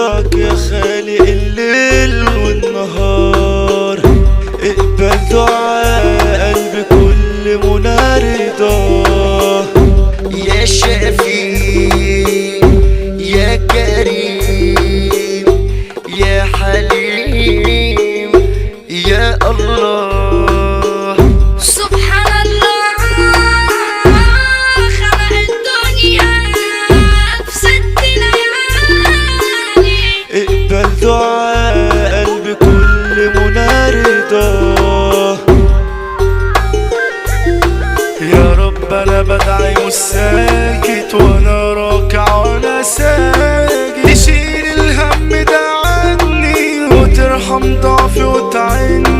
رضاك يا خالق الليل والنهار. اقبل دعاء قلبي كل منى رضاه. يا شفيع يا كريم يا حليم يا الله. سبحان الله خلق الدنيا في 6 ليالي. اقبل دعاء قلبي كل منى رضاه. يا رب انا بدعي مش ساكت، وانا راكع وانا ساجد، تشيل الهم ده عني وترحم ضعفي وتعني.